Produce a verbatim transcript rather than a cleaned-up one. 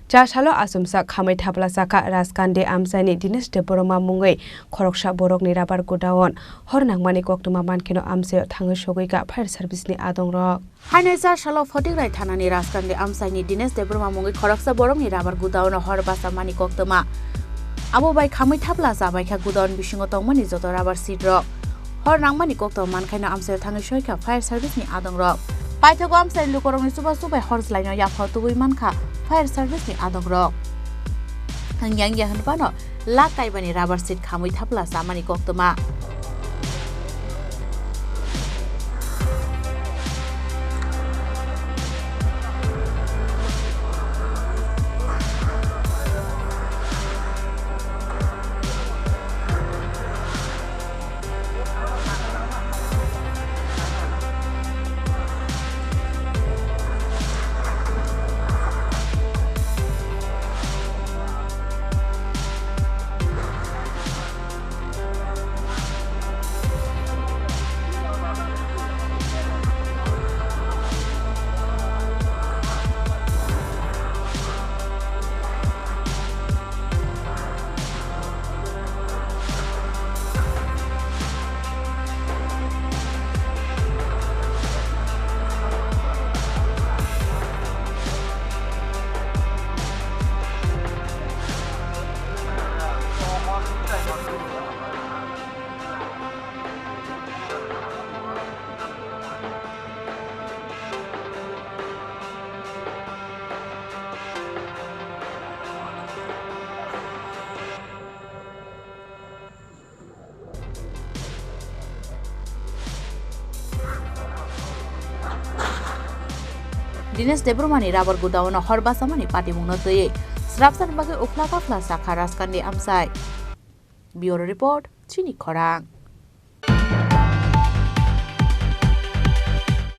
Cha salo achomsa khamwi thapla chakha Rajkandi amchaini Dinesh Debbarma mungwi khoroksa borokni rubber godown. Hor nangmani koktwma mankheno amchaio thangwi sogwikha fire service ni adongrok. Haino cha salo Photigrai thanani Rajkandi amchaini Dinesh Debbarma mungwi khoroksa borokni rubber godown-o hor bachamani koktwma. Abo bai khamwi thapla chabaikha godown bisingo tongmani joto rubber sheet rok. Hor nangmani koktwma mankhaino amchaio thangwi soikha fire service ni adongrok. Paithago amchaini lukurokni chubachu bai hor jwlaino yaphao tubui mankha fire service ni adongrok. Wngya wngya hwnphano lak kaibani rubber sheet khamwi thapla chamani koktwma. Dinesh Debbarmani rubber godown-o hor bachamani patimungno twiwi srapsani bagwi uphla kaphla sakha Rajkandi amchai. Bureau Report, Chini Khorang.